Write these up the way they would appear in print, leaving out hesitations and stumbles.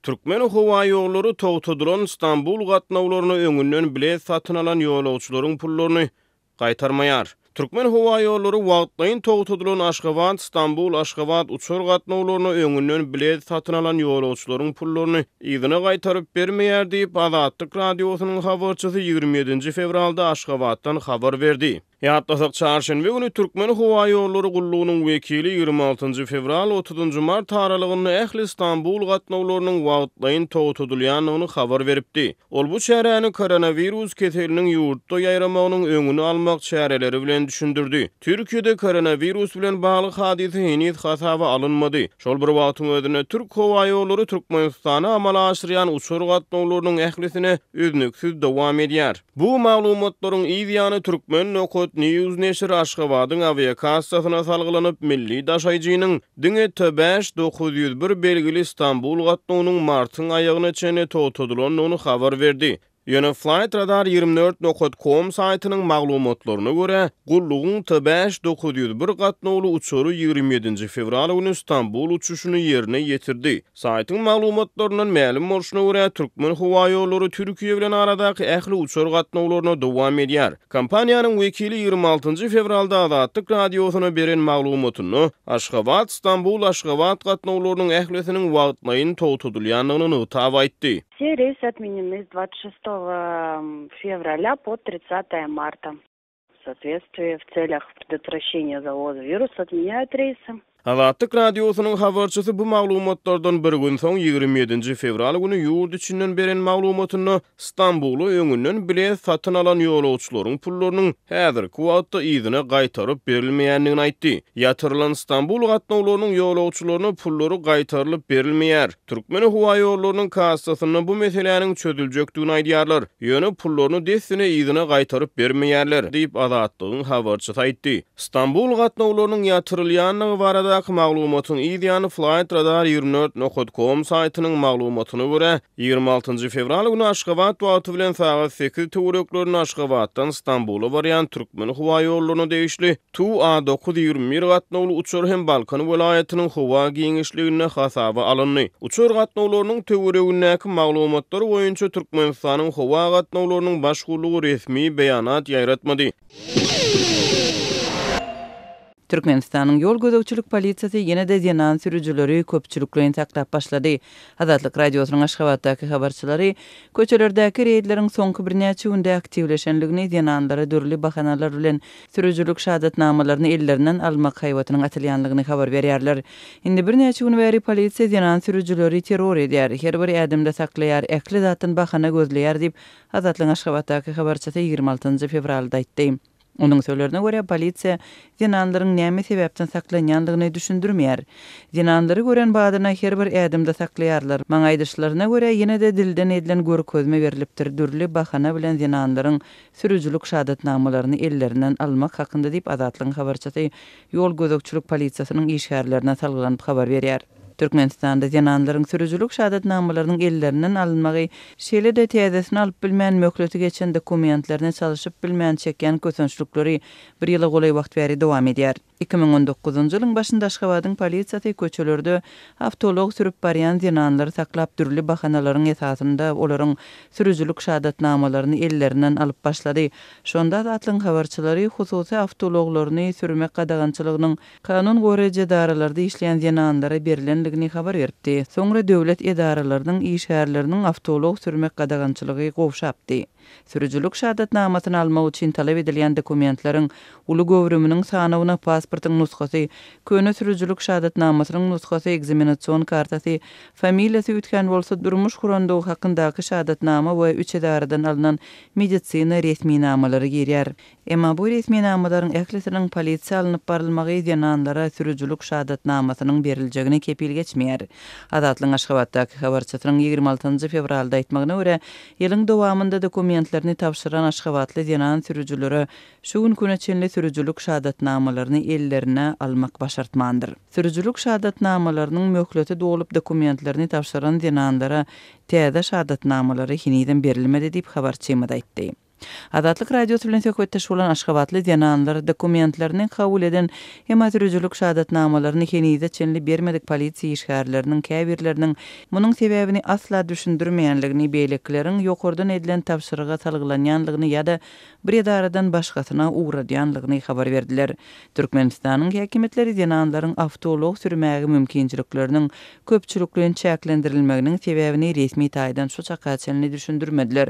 Türkmenhowaýollary togtadylan Stambul gatnawlaryna öňünden bilet satyn alan ýolagçylaryň pullaryny gaýtarmaýar. Türkmenhowaýollary wagtlaýyn togtadylan Aşgabat, Stambul, Aşgabat uçar gatnawlaryna öňünden bilet satyn alan ýolagçylaryň pullaryny yzyna gaýtaryp bermeýär diýip, Azatlyk Radiosynyň habarçysy 27-nji fewralda Aşgabatdan habar berdi. Ýatlasak, çarşenbe güni Türkmenhowaýollary gullugynyň wekili 26-njy fewral, otuzynjy mart aralygynda ähli Stambul gatnawlarynyň wagtlaýyn togtadylýandygyny habar beripdi. Ol bu çäräni koronawirus keseliniň ýurtda ýaýramagynyň öňüni almak çäreleri bilen düşündirdi. Türkiýede koronawirus bilen bagly hadysa heniz hasaba alynmady. Şol bir wagtyň özünde Türk howaýollary Türkmenistana amala aşyrýan uçar gatnawlarynyň ählisine üznüksiz dowam edýär. Bu maglumatlaryň yz ýany Turkmen nokat news neşiri Aşgabadyň awiakassasyna salgylanyp, milli daşaýjynyň diňe T 5901 belgili Stambul gatnawynyň martyň aýagyna çenli togtadylandygyny habar berdi. Ýöne Flightradar 24 nokat com saýtynyň maglumatlaryna görä, gullugyň T 5901 gatnawly uçary 27-nji fewral güni Stambul uçuşyny ýerine ýetirdi. Saýtyň maglumatlaryndan mälim bolşuna görä, Türkmenhowaýollary Türkiýe bilen aradaky ähli uçar gatnawlaryna dowam edýär. Kompaniýanyň wekili 26-njy fewralda Azatlyk Radiosyna beren maglumatynda, Aşgabat, Stambul, Aşgabat gatnawlarynyň ählisiniň wagtlaýyn togtadylýandygyny nygtap aýtdy. Все рейсы отменены с 26 февраля по 30 марта. В соответствии в целях предотвращения завоза вируса отменяют рейсы. Azatlyk Radiosynyň habarçysy bu maglumatlardan bir gün soň, 27-nji fewral güni ýurt içinden beren maglumatynda Stambula öňünden bilet satyn alan ýolagçylaryň pullarynyň häzirki wagtda yzyna gaýtaryp berilmeýändigini aýtdy. Ýatyrylan Stambul gatnawlarynyň ýolagçylaryna pullary gaýtarylyp berilmeýär. Türkmenhowaýollarynyň kassasynda bu meseläniň çözüljekdigini aýdýarlar, ýöne pullaryny dessine yzyna gaýtaryp bermeýärler, diýip, Azatlygyň habarçysy aýtdy. Stambul gatnawlarynyň ýatyrylýandygy baradaky maglumatyň yz ýany Flightradar 24 nokat com saýtynyň maglumatyna görä, 26-njy fewral güni Aşgabat wagty bilen sagat sekiz töwereklerinde Aşgabatdan Stambula barýan Türkmenhowaýollaryna degişli Tu A 921 gatnawly uçar hem Balkan welaýatynyň howa giňişliginde hasaba alyndy. Uçar gatnawlarynyň töweregindäki maglumatlar boýunça Türkmenistanyň howa gatnawlarynyň baş gullugy resmi beýanat ýaýratmady. Türkmenistanyň ýol gözegçilik polisiýasy ýene-de zenan sürüjileri köpçülikleýin saklap başlady. Azatlyk Radiosynyň Aşgabatdaky habarçylary köçelerdäki reýdleriň soňky birnäçe günde aktiwleşenligini, zenanlara dürli bahanalar bilen sürüjilik şahadatnamalaryny ellerinden almak haýbatynyň atylýanlygyny habar berýärler. Indi birnäçe gün bäri polisiýa zenan sürüjileri terror edýär, her bir ädimde saklaýar, ähli zatdan bahana gözleýär diýip, Azatlygyň Aşgabatdaky habarçysy 26-njy fewralda aýtdy. Onuň sözlerine görä, polisiýa zenanlaryň näme sebäpden saklanýandygyny düşündirmeýär. Zenanlary gören badyna her bir ädimde saklaýarlar. Maňa aýdyşlaryna görä, ýene-de dilden edilen görkezme berlipdir, dürli bahana bilen zenanlaryň sürüjilik şahadatnamalaryny ellerinden almak hakynda diýip, Azatlygyň habarçysy ýol gözegçilik polisiýasynyň işgärlerine salgylanyp habar berýär. Türkmenistanda zenanlaryň sürüjilik şahadatnamalarynyň ellerinden alynmagy, şeýle-de täzesini alyp bilmän möhleti geçen dokumentlerini çalşyp bilmän çekýän kösençlikleri bir ýyla golaý wagt bäri dowam edýär. 2019-njy ýylyň başynda Aşgabadyň polisiýasy köçelerde awtoulag sürüp barýan zenanlary saklap dürli bahanalaryň esasynda olaryň sürüjilik şahadatnamalaryny ellerinden alyp başlady. Şonda Azatlygyň habarçylary hususy awtoulaglaryny sürmek gadagançylygynyň kanun goraýjy edaralarda işleýän zenanlara berlendigini habar beripdi. Soňra döwlet edaralarynyň işgärleriniň awtoulag sürmek gadagançylygy gowşapdy. Sürüjilik şahadatnamasyny almak üçin talap edilýän dokumentleriň uly göwrüminiň sanawyna pasportyň nusgasy, köne sürüjilik şahadatnamasynyň nusgasy, ekzamenasion kartasy, familiýasy üýtgän bolsa, durmuş gurandygy hakyndaky şahadatnama we üç edaradan alnan medisina resminamalary girýär. Emma bu resminamalaryň ählisiniň polisiýa alnyp barylmagy zenanlara sürüjilik şahadatnamasynyň beriljegine kepil geçmeýär. Azatlygyň Aşgabatdaky habarçysynyň 26-njy fewralda aýtmagyna görä, ýylyň dowamynda dokumentlerini tabşyran aşgabatly zenan sürüjilere şu günki güne çenli sürüjilik şahadatnamalaryny ellerine almak başartmandyr. Sürüjilik şahadatnamalarynyň möhleti dolup dokumentlerini tabşyran zenanlara täze şahadatnamalary henizem berilmedi diýip, habarçymyz aýtdy. Azatlyk Radiosy bilen söhbetdeş bolan aşgabatly zenanlar dokumentlerini kabul eden, emma sürüjilik şahadatnamalaryny henize çenli bermedik polisiýa işgärleriniň käbirleriniň munuň sebäbini asla düşündirmeýänligini, beýlekileriň ýokardan edilen tabşyryga salgylanýanlygyny ýa-da bir edaradan başgasyna ugradýanlygyny habar berdiler. Türkmenistanyň häkimiýetleri zenanlaryň awtoulag sürmäge mümkinçilikleriniň köpçülikleýin çäklendirilmeginiň sebäbini resmi taýdan şu çaka çenli düşündirmediler.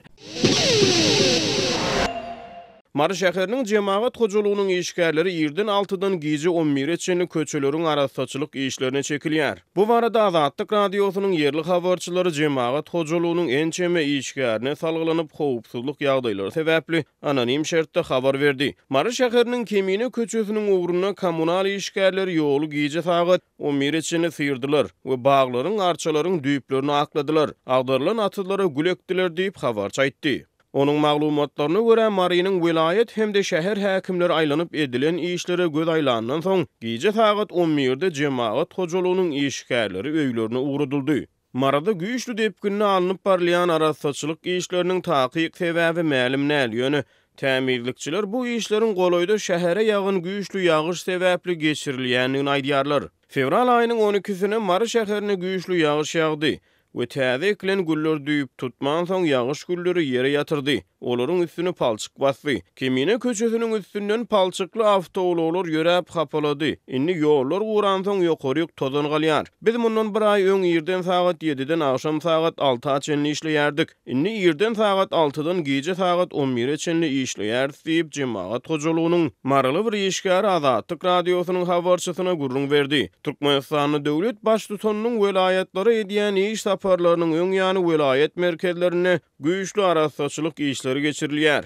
Mary şäheriniň jemagat hojalygynyň işgärleri irden altydan gije on bire çenli köçeleriň arassaçylyk işlerine çekilýär. Bu barada Azatlyk Radiosynyň ýerli habarçylary jemagat hojalygynyň ençeme işgärine salgylanyp, howpsuzlyk ýagdaýlary sebäpli anonim şertde habar berdi. Mary şäheriniň Kemine köçesiniň ugrunda kommunal işgärleri ýoly gije sagat on bire çenli syrdylar we baglaryň, arçalaryň düýplerini akladylar, agdarylan atyzlara gül ekdiler diýip, habarçy aýtdy. Onuň maglumatlaryna görä, Marynyň welaýat hem-de şäher häkimleri aýlanyp edilen işlere göz aýlandan soň, gije sagat on birde jemagat hojalygynyň işgärleri öýlerine ugradyldy. Maryda güýçli depginde alnyp barylýan arassaçylyk işleriniň takyk sebäbi mälim däl, ýöne tämizlikçiler bu işleriň golaýda şähere ýagan güýçli ýagyş sebäpli geçirilýändigini aýdýarlar. Fewral aýynyň on ikisine Mary şäherine güýçli ýagyş ýagdy. We täze ekilen güller düýp tutmansoň, ýagyş gülleri ýere ýatyrdy. Olaryň üstüni palçyk basdy. Kemine köçesiniň üstünden palçykly awtoulaglar ýöräp hapalady. Indi ýollar guransoň, ýokaryk tozan galýar. Biz mundan bir aý öň irden sagat ýediden agşam sagat alta çenli işleýärdik. Indi irden sagat altydan gije sagat on bire çenli işleýäris diýip, jemagat hojalygynyň maryly bir işgäri Azatlyk Radiosynyň habarçysyna gürrüň berdi. Türkmenistanda döwlet Baştutanynyň welaýatlara edýän iş saparlarynyň öň ýany welaýat merkezlerinde güýçli arassaçylyk işleri geçirilýär.